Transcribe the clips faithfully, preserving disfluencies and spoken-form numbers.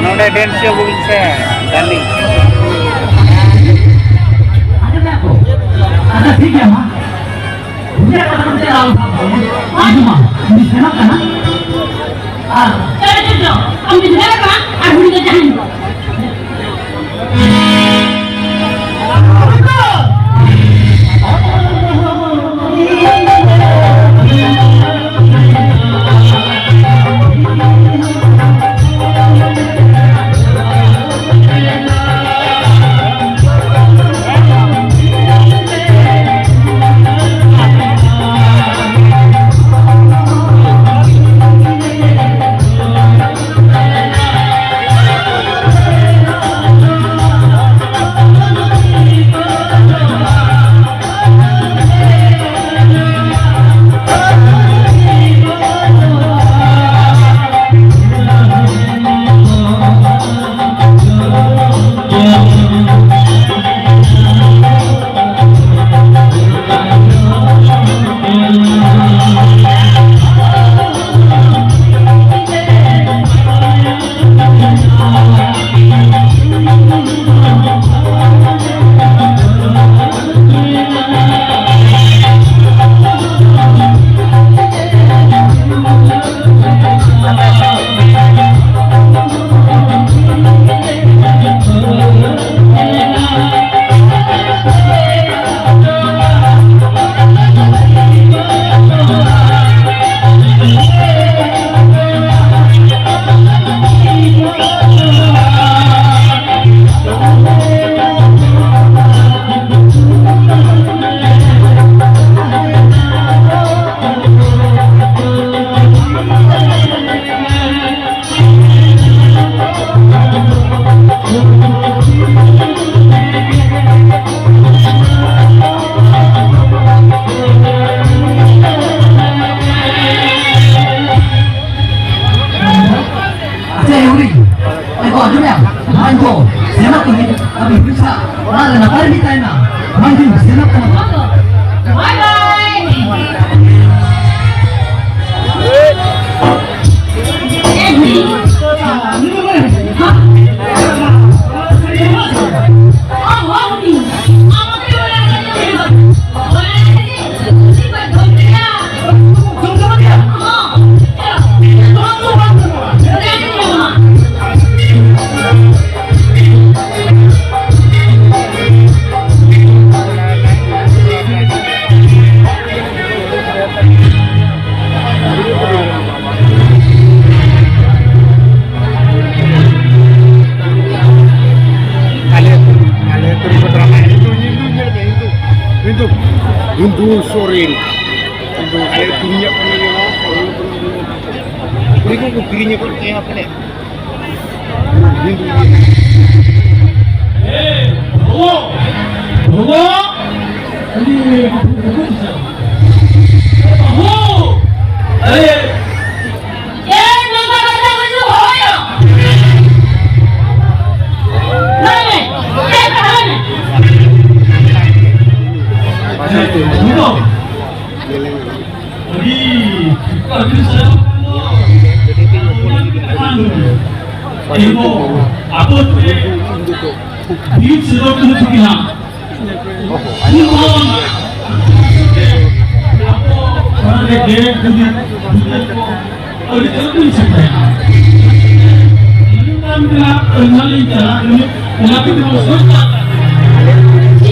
ᱱᱚᱰᱮ ᱰᱮᱱᱥ ᱪᱚ ᱵᱚᱞᱤᱧ ᱥᱮ, ᱰᱟᱨᱞᱤᱝ᱾ ᱟᱪᱪᱷᱟ, ᱴᱷᱤᱠ ᱜᱮᱭᱟ, ᱢᱟ᱾ ᱩᱱᱤᱭᱟᱜ ᱠᱟᱛᱷᱟ ᱠᱚ ᱪᱮᱫ ᱟᱞᱚᱢ ᱥᱟᱵ ᱠᱚᱣᱟ᱾ ᱟᱸᱡᱚᱢᱟ, ᱩᱱᱤ ᱥᱮᱱᱚᱜ ᱠᱟᱱᱟ᱾ ᱟᱨ ᱪᱮᱫ ᱪᱚ, ᱟᱢ ᱡᱩᱫᱤ ᱥᱮᱱᱚᱜ ᱠᱟᱱᱟ, ᱟᱨ ᱩᱱᱤ ᱫᱚ ᱡᱟᱦᱟᱸᱭ ᱥᱚᱨᱮᱱ᱾ ᱟᱞᱮ ᱠᱤᱨᱤᱧ ᱟᱠᱟᱫ ᱠᱚᱣᱟ᱾ ᱠᱩᱲᱤ ᱠᱚ ᱠᱚ ᱠᱤᱨᱤᱧ ᱟᱠᱟᱫ ᱠᱚᱣᱟ ᱯᱟᱞᱮ᱾ ᱮ, ᱵᱟᱹᱵᱩ! ᱵᱟᱹᱵᱩ! ᱩᱱᱤ ᱵᱟᱹᱵᱩ ᱪᱮᱫᱟᱜ? ᱵᱟᱹᱵᱩ! ᱮ! ᱮ, ᱱᱚᱝᱠᱟ ᱠᱟᱛᱷᱟ ᱠᱚ ᱦᱚᱦᱚᱭᱟ? ᱞᱟᱹᱭ ᱢᱮ, ᱪᱮᱫ ᱠᱟᱛᱷᱟ ᱢᱮ? ᱵᱟᱹᱵᱩ! ᱟᱹᱰᱤ, ᱟᱹᱰᱤ ᱥᱟᱨᱦᱟᱣ᱾ ᱮᱱᱦᱚᱸ ᱟᱵᱚ ᱛᱮ ᱵᱤᱨ ᱥᱮᱫ ᱠᱚ ᱛᱤᱸᱜᱩᱱᱟ᱾ ᱩᱱ ᱦᱚᱸ ᱟᱵᱚ ᱚᱱᱟ ᱨᱮ ᱜᱮ ᱡᱩᱫᱤ ᱟᱹᱰᱤ ᱡᱚᱞᱫᱤᱧ ᱥᱮᱴᱮᱨᱟ᱾ ᱢᱮᱱᱠᱷᱟᱱ ᱚᱱᱟ ᱞᱤᱧ ᱪᱟᱞᱟᱜ ᱠᱟᱱᱟ, ᱚᱱᱟ ᱛᱮᱜᱮ ᱵᱚᱱ ᱥᱚᱪᱟᱜ ᱠᱟᱱᱟ᱾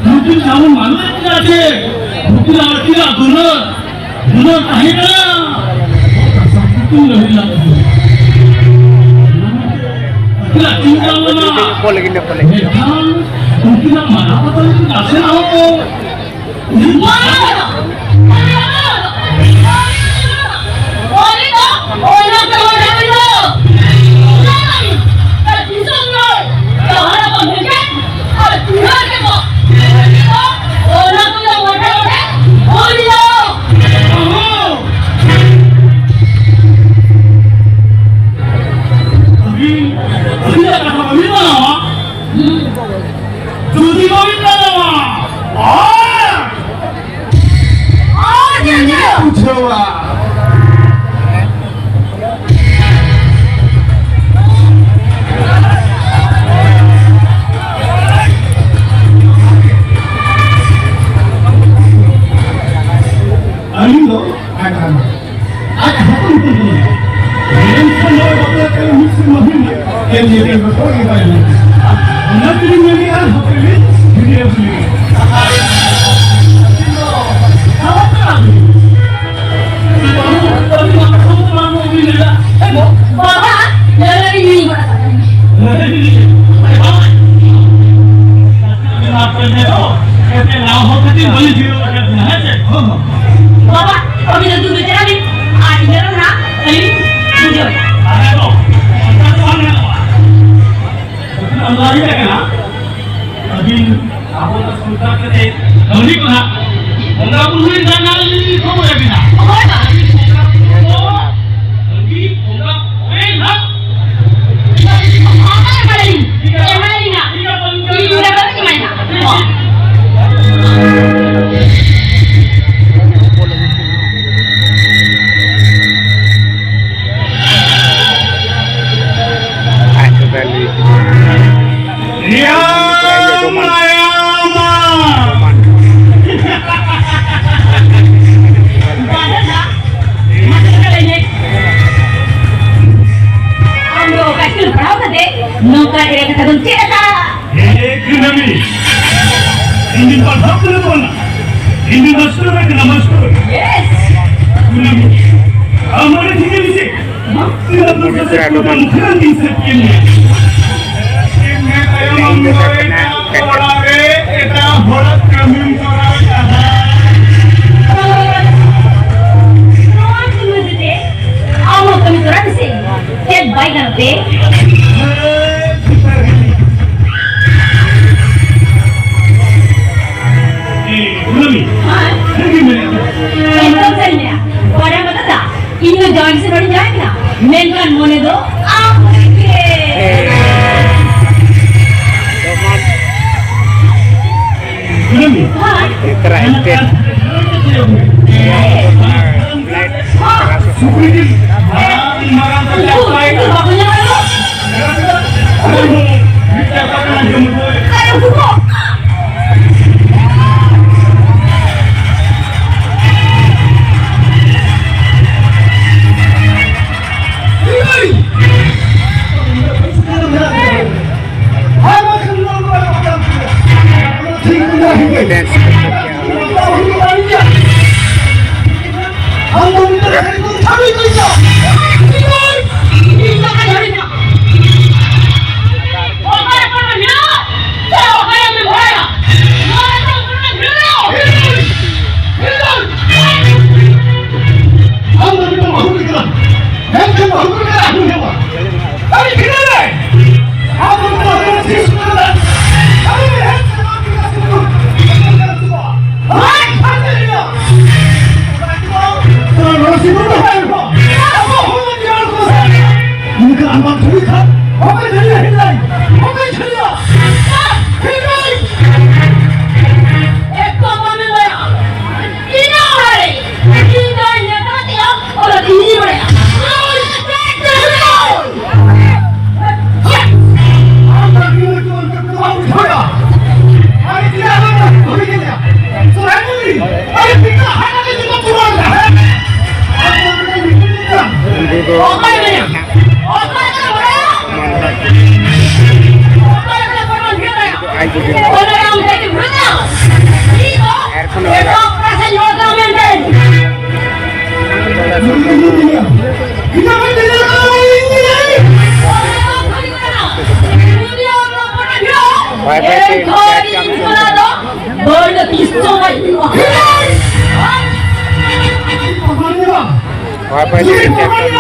ᱱᱩᱠᱤᱱ ᱡᱮᱢᱚᱱ ᱢᱟᱹᱱᱢᱤ ᱠᱤᱱ ᱟᱨ ᱪᱮᱫ, ᱱᱩᱠᱤᱱ ᱟᱨ ᱟᱹᱠᱤᱱᱟᱜ ᱫᱩᱞᱟᱹᱲ, ᱫᱩᱞᱟᱹᱲ ᱛᱟᱦᱮᱸ ᱠᱟᱱᱟ᱾ ᱥᱟᱱᱛᱤ ᱠᱤᱱ ᱞᱟᱹᱲᱦᱟᱹᱭ ᱞᱮᱫᱟ᱾ ᱟᱹᱠᱤᱱᱟᱜ ᱪᱤᱱᱛᱟᱹ ᱵᱷᱟᱵᱽᱱᱟ᱾ ᱢᱮᱱᱠᱷᱟᱱ ᱩᱱᱠᱤᱱᱟᱜ ᱢᱟᱱᱟᱣ ᱵᱟᱛᱟᱣ ᱞᱟᱹᱜᱤᱫ ᱱᱟᱥᱮᱱᱟᱜ ᱦᱚᱸ ᱡᱩᱫᱤ ᱵᱟᱹᱵᱤᱱ ᱢᱟᱱᱟᱣᱟ, ᱟᱨ ᱚᱱᱟ ᱛᱮᱞᱤᱧ ᱢᱮᱱᱮᱫᱼᱟ, ᱦᱟᱯᱮ ᱞᱤᱧ ᱵᱷᱤᱰᱤᱭᱳ ᱠᱚᱞᱤᱧ᱾ ᱵᱟᱵᱟ, ᱞᱟᱹᱭ ᱞᱤᱧ ᱧᱩᱭ ᱜᱚᱫ ᱟᱠᱟᱫᱟ᱾ ᱟᱯᱮ ᱫᱚ ᱮᱱᱛᱮ ᱱᱟᱣᱟ ᱦᱚᱲ ᱠᱷᱟᱹᱛᱤᱨ ᱵᱟᱹᱞᱤᱧ ᱡᱤᱨᱟᱹᱣ ᱦᱚᱪᱚᱭᱮᱫ ᱵᱮᱱᱟ, ᱦᱮᱸ ᱥᱮ? ᱵᱟᱵᱟ, ᱟᱹᱵᱤᱱ ᱫᱚ ᱫᱩᱲᱩᱵ ᱪᱟᱞᱟᱜ ᱵᱤᱱ, ᱟᱨ ᱤᱧ ᱫᱚ ᱱᱟᱦᱟᱜ ᱟᱹᱞᱤᱧ ᱵᱩᱡᱷᱟᱹᱣ᱾ ᱟᱞᱮ ᱫᱚ ᱚᱱᱠᱟ ᱫᱚ ᱵᱟᱝ ᱜᱟᱱᱚᱜᱼᱟ᱾ ᱟᱹᱵᱤᱱ ᱟᱵᱚ ᱫᱚ ᱥᱟᱱᱛᱟᱲ ᱠᱟᱛᱮ ᱦᱟᱺᱰᱤ ᱠᱚ ᱱᱟᱦᱟᱜ ᱵᱚᱸᱜᱟ ᱵᱩᱨᱩ ᱨᱮ ᱡᱟᱦᱟᱸ ᱱᱟᱦᱟᱜ ᱞᱤᱧ ᱠᱷᱚᱵᱚᱨ ᱟᱹᱵᱤᱱᱟ᱾ ᱦᱳᱭ ᱵᱟ᱾ ᱟᱹᱵᱤᱱ ᱵᱚᱸᱜᱟ ᱵᱩᱨᱩ ᱫᱚ ᱦᱟᱺᱰᱤ ᱵᱚᱸᱜᱟ ᱠᱚᱨᱮ ᱱᱟᱦᱟᱜ ᱚᱠᱟ ᱞᱮᱠᱟ ᱞᱤᱧ ᱮᱢᱟᱭᱟ ᱱᱟᱦᱟᱜ? ᱤᱧ ᱵᱚᱸᱜᱟ ᱵᱩᱨᱩ ᱮᱢᱟᱭᱟ ᱱᱟᱦᱟᱜ᱾ ᱟᱢ ᱫᱚ ᱚᱠᱟ ᱥᱠᱩᱞ ᱯᱟᱲᱦᱟᱣ ᱠᱟᱛᱮ ᱱᱚᱝᱠᱟ ᱮᱲᱮ ᱠᱟᱛᱷᱟ ᱫᱚᱢ ᱪᱮᱫ ᱟᱠᱟᱫᱼᱟ? ᱮ ᱠᱩᱱᱟᱹᱢᱤ, ᱤᱧ ᱫᱚ ᱯᱟᱲᱦᱟᱣ ᱠᱟᱱᱟ ᱵᱟᱝ? ᱤᱧ ᱫᱚ ᱢᱟᱥᱴᱟᱨ ᱠᱟᱱᱟ, ᱢᱟᱥᱴᱟᱨ᱾ ᱠᱩᱱᱟᱹᱢᱤ, ᱟᱢ ᱚᱸᱰᱮ ᱴᱷᱤᱠᱟᱹ ᱢᱮᱥᱮ᱾ ᱛᱤᱱᱟᱹᱜ ᱫᱩᱠ ᱠᱟᱛᱮ ᱠᱩᱲᱤ ᱢᱩᱠᱷᱟᱹᱱ ᱤᱧ ᱥᱮᱫ ᱠᱮᱫ ᱢᱮᱭᱟ᱾ ᱤᱧ ᱢᱮᱛᱟᱭᱟ, ᱟᱢ ᱫᱚ ᱮᱴᱟᱜ ᱚᱲᱟᱜ ᱨᱮ ᱮᱴᱟᱜ ᱦᱚᱲᱟᱜ ᱠᱟᱹᱢᱤᱢ ᱠᱚᱨᱟᱣᱮᱫᱼᱟ᱾ ᱱᱚᱣᱟ ᱠᱟᱹᱢᱤ ᱛᱮ ᱟᱢ ᱦᱚᱸ ᱠᱟᱹᱢᱤ ᱛᱚᱨᱟ ᱢᱮᱥᱮ᱾ ᱪᱮᱫ ᱵᱟᱭ ᱜᱟᱱᱚᱜ ᱛᱮ? ᱮ, ᱠᱩᱱᱟᱹᱢᱤ, ᱦᱮᱸ? ᱥᱟᱹᱨᱤ ᱜᱮ ᱢᱮᱱᱮᱫ ᱠᱟᱱᱟ᱾ ᱮᱠᱫᱚᱢ ᱥᱟᱹᱨᱤ ᱢᱮᱱᱟᱜᱼᱟ᱾ ᱵᱟᱰᱟᱭ ᱢᱟ ᱫᱟᱫᱟ, ᱤᱧ ᱫᱚ ᱡᱟᱶᱟᱭ ᱥᱮ ᱵᱟᱹᱧ ᱡᱟᱶᱟᱭ ᱠᱟᱱᱟ, ᱢᱮᱱᱠᱷᱟᱱ ᱢᱚᱱᱮ ᱫᱚ ᱟᱢ ᱨᱮᱜᱮ᱾ ᱠᱩᱱᱟᱹᱢᱤ᱾ ᱦᱮᱸ᱾ ᱮᱛᱨᱟ ᱮᱱᱛᱮ᱾ ᱦᱮᱸ᱾ ᱥᱩᱠᱨᱤ ᱡᱤᱞ ᱢᱟᱨᱟᱝ ᱢᱟᱨᱟᱝ ᱠᱚ ᱪᱟᱥ ᱵᱟᱲᱟᱭ ᱠᱟᱱᱟ᱾ ᱟᱨ ᱩᱱᱠᱩ ᱠᱚ ᱵᱟᱭ ᱵᱟᱭ ᱛᱮ ᱵᱟᱭ ᱵᱟᱭ ᱛᱮ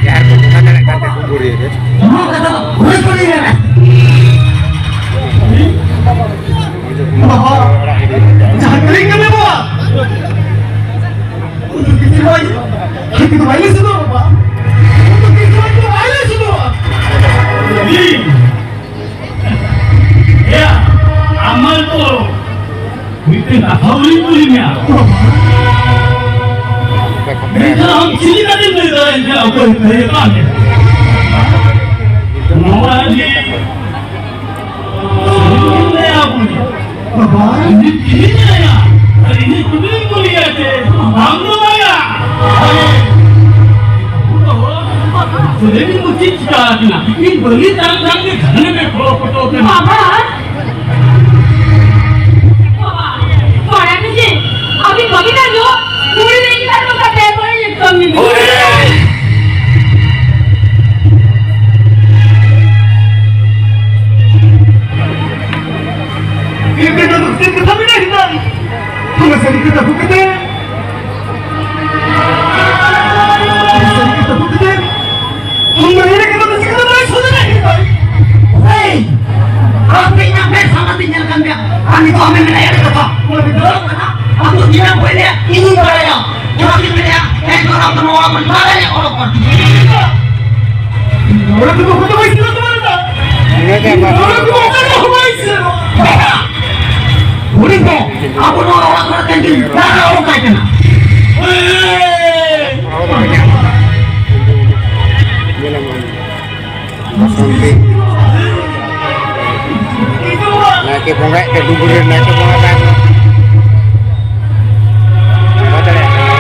ᱡᱟᱦᱟᱸᱭ ᱠᱚ ᱵᱚᱸᱜᱟ ᱫᱟᱲᱮᱭᱟᱜ ᱠᱟᱱ ᱛᱮ ᱠᱚ ᱜᱩᱨᱤᱭᱟ ᱜᱮ᱾ ᱱᱚᱣᱟ ᱠᱟᱛᱷᱟ ᱫᱚ ᱦᱩᱭ ᱠᱚ ᱞᱟᱹᱭ ᱞᱮᱱᱟ᱾ ᱵᱟᱵᱟ, ᱡᱟᱦᱟᱸ ᱠᱟᱹᱞᱤ ᱠᱟᱱᱟ ᱵᱟᱵᱟ᱾ ᱩᱱᱠᱩ ᱠᱤᱪᱷᱩ ᱵᱟᱭ, ᱩᱱᱠᱩ ᱵᱟᱭ ᱞᱟᱹᱭ ᱥᱚᱫᱚᱨ ᱵᱟᱵᱟ᱾ ᱩᱱᱠᱩ ᱠᱤᱪᱷᱩ ᱵᱟᱭ ᱞᱟᱹᱭ ᱥᱚᱫᱚᱨ ᱵᱟᱵᱟ᱾ ᱭᱟ, ᱟᱢᱟᱞ ᱠᱚ ᱢᱤᱫᱴᱮᱱ ᱠᱟᱛᱷᱟ ᱵᱟᱹᱧ ᱠᱩᱞᱤ ᱢᱮᱭᱟ᱾ ᱢᱮᱱᱠᱷᱟᱱ ᱟᱢ ᱪᱮᱫ ᱞᱮᱠᱟᱛᱮᱢ ᱞᱟᱹᱭ ᱫᱟᱲᱮᱭᱟᱜ ᱠᱟᱱᱟ ᱚᱠᱚᱭ ᱦᱩᱭᱩᱜ ᱠᱟᱱ? ᱱᱚᱣᱟ ᱡᱮ ᱵᱟᱵᱟ, ᱤᱧ ᱪᱮᱫ ᱞᱟᱹᱭᱟ? ᱟᱨ ᱤᱧ ᱠᱩᱞᱤᱧ ᱠᱩᱞᱤᱭᱟ ᱡᱮ ᱟᱢ ᱫᱚ ᱵᱟᱭᱟ᱾ ᱟᱨᱮ, ᱵᱟᱵᱟ, ᱥᱮᱨᱮᱧ ᱫᱚ ᱪᱮᱫ ᱪᱤᱠᱟ ᱟᱠᱟᱱᱟ? ᱤᱧ ᱵᱟᱹᱞᱤ ᱛᱟᱭᱚᱢ ᱛᱟᱭᱚᱢ ᱜᱮ ᱜᱷᱟᱱᱮ ᱢᱮ ᱠᱚᱲᱚ ᱠᱚᱴᱚ ᱠᱟᱱᱟ᱾ ᱵᱟᱵᱟ! ᱵᱟᱵᱟ, ᱠᱚᱲᱟ ᱠᱚ ᱪᱮᱫ? ᱟᱹᱵᱤᱱ ᱵᱟᱹᱵᱤᱱ ᱟᱸᱡᱚᱢ? ᱠᱩᱲᱤ ᱞᱟᱹᱜᱤᱫ ᱟᱨ ᱱᱚᱝᱠᱟ ᱵᱮᱵᱚᱦᱟᱨ ᱞᱮᱠᱷᱟᱱ ᱢᱮᱱᱟᱜᱼᱟ᱾ ᱪᱮᱫ ᱠᱟᱛᱷᱟ ᱢᱮᱱᱟᱜᱼᱟ? ᱚᱱᱟ ᱥᱟᱹᱨᱤ ᱠᱟᱛᱷᱟ ᱦᱩᱭ ᱠᱟᱛᱮ ᱮᱭ! ᱟᱯᱮ ᱤᱧᱟᱜ ᱢᱮᱫ ᱥᱟᱢᱟᱝ ᱛᱮ ᱧᱮᱞ ᱠᱟᱱ ᱜᱮᱭᱟ᱾ ᱟᱨ ᱱᱤᱛᱚᱜ ᱟᱢᱮᱢ ᱢᱮᱱᱟ ᱮᱲᱮ ᱠᱟᱛᱷᱟ᱾ ᱚᱱᱟ ᱫᱚ ᱫᱟᱹᱲ ᱠᱟᱱᱟ᱾ ᱟᱢ ᱫᱚ ᱛᱤᱱᱟᱹᱜ ᱮᱢ ᱵᱚᱭ ᱞᱮᱭᱟ, ᱤᱧᱤᱧ ᱵᱟᱲᱟᱭᱟ᱾ ᱚᱱᱟ ᱠᱷᱟᱹᱛᱤᱨ ᱢᱮᱱᱟ, ᱮᱠ ᱫᱚ ᱟᱢ ᱫᱚ ᱱᱚᱣᱟ ᱠᱷᱚᱱ ᱵᱟᱦᱨᱮ ᱨᱮ ᱚᱰᱚᱠ ᱠᱚᱜ ᱢᱮ᱾ ᱱᱚᱰᱮ ᱫᱚ ᱵᱟᱠᱚ ᱵᱟᱭ ᱥᱮᱱᱚᱜ ᱛᱟᱵᱚᱱᱟ᱾ ᱱᱚᱰᱮ ᱫᱚ ᱵᱟᱠᱚ ᱵᱟᱭ ᱥᱮᱱᱚᱜ᱾ ᱩᱱᱤ ᱫᱚ ᱟᱵᱚ ᱱᱚᱣᱟ ᱚᱲᱟᱜ ᱠᱷᱚᱱᱟᱜ ᱛᱮᱦᱮᱧ ᱫᱤᱱ ᱞᱟᱦᱟ ᱚᱰᱚᱠ ᱠᱟᱭ ᱠᱟᱱᱟ᱾ ᱵᱟᱥᱚᱱᱛᱤ᱾ ᱱᱟᱭᱠᱮ ᱵᱚᱸᱜᱟᱭᱮᱫ ᱛᱮ ᱰᱩᱵᱩᱨ ᱨᱮ ᱱᱟᱭᱠᱮ ᱵᱚᱸᱜᱟ ᱵᱟᱭ ᱵᱚᱸᱜᱟ ᱫᱟᱲᱮᱭᱟᱜ ᱠᱟᱱᱟ᱾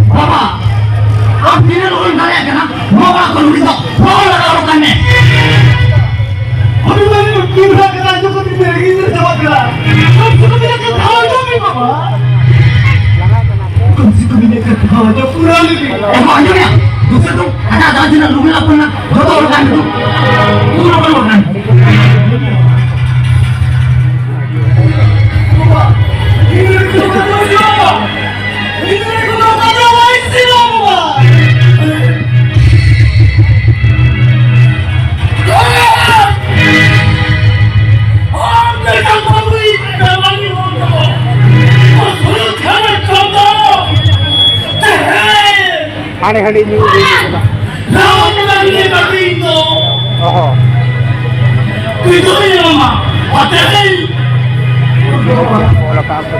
ᱵᱟᱵᱟ, ᱟᱢ ᱛᱤᱱᱟᱹᱜ ᱞᱚᱜᱚᱱ ᱫᱟᱲᱮᱭᱟᱜ ᱠᱟᱱᱟ, ᱱᱚᱣᱟ ᱚᱲᱟᱜ ᱠᱷᱚᱱ ᱩᱱᱤ ᱫᱚ ᱦᱚᱦᱚ ᱞᱟᱜᱟ ᱦᱚᱴᱚ ᱠᱟᱭ ᱢᱮ᱾ ᱟᱹᱰᱤ ᱢᱟᱨᱟᱝ ᱢᱤᱫᱴᱤᱱ ᱵᱷᱟᱜᱽ ᱠᱟᱛᱷᱟ ᱟᱸᱡᱚᱢ ᱠᱟᱛᱮ ᱤᱧ ᱫᱚ ᱨᱟᱹᱜᱤ ᱜᱤᱫᱟᱹᱨ ᱪᱟᱵᱟᱜ ᱠᱟᱱᱟ᱾ ᱟᱢ ᱥᱟᱞᱟᱜ ᱢᱤᱫᱴᱟᱝ ᱠᱟᱛᱷᱟ ᱟᱸᱡᱚᱢ ᱢᱮ ᱵᱟᱵᱟ᱾ ᱠᱚᱢ ᱥᱮ ᱠᱚᱢ ᱤᱧᱟᱹᱜ ᱠᱟᱛᱷᱟ ᱟᱸᱡᱚᱢ ᱯᱩᱨᱟᱹᱣ ᱞᱮᱜᱮ᱾ ᱮ ᱢᱟ ᱟᱸᱡᱚᱢ ᱭᱟ, ᱫᱩᱥᱨᱟ ᱫᱚ ᱦᱟᱱᱟ ᱡᱟᱦᱟᱸ ᱛᱤᱱᱟᱹᱜ ᱞᱩᱜᱽᱲᱤ ᱞᱟᱯᱚ ᱢᱮᱱᱟᱜ, ᱡᱚᱛᱚ ᱚᱰᱚᱠ ᱠᱟᱜ ᱢᱮ ᱛᱚ᱾ ᱯᱩᱨᱟᱹ ᱚᱰᱚᱠ ᱠᱟᱜ ᱢᱮ᱾ ᱦᱟᱸᱰᱮ ᱦᱟᱸᱰᱮ ᱧᱩ ᱤᱫᱤ ᱠᱟᱫᱟ᱾ ᱚᱦᱚ᱾ ᱚᱞ ᱟᱠᱟᱫ ᱟᱢ ᱥᱮ?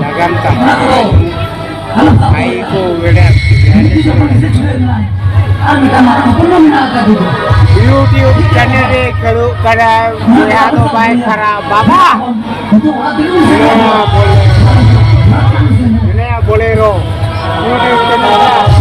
ᱞᱟᱜᱟᱱ ᱠᱟᱱᱟ᱾ ᱟᱭ ᱠᱚ ᱵᱮᱲᱟ ᱟᱨ ᱢᱤᱫᱴᱟᱝ ᱢᱟᱨᱟᱝ ᱦᱚᱯᱚᱱ ᱢᱟ ᱢᱮᱱᱟᱜ ᱟᱠᱟᱫ ᱜᱮ᱾ YouTube ᱪᱮᱱᱮᱞ ᱨᱮ ᱠᱷᱟᱹᱲᱩᱜ ᱠᱟᱱᱟ, ᱵᱚᱭᱦᱟ ᱫᱚ ᱵᱟᱭ ᱠᱷᱟᱨᱟ, ᱵᱟᱵᱟ᱾ ᱱᱤᱛᱚᱜ ᱚᱲᱟᱜ ᱛᱮᱜᱮ ᱢᱮᱱᱟᱭᱟ ᱵᱚᱞᱮᱨᱳ᱾ YouTube ᱪᱮᱱᱮᱞ ᱨᱮ᱾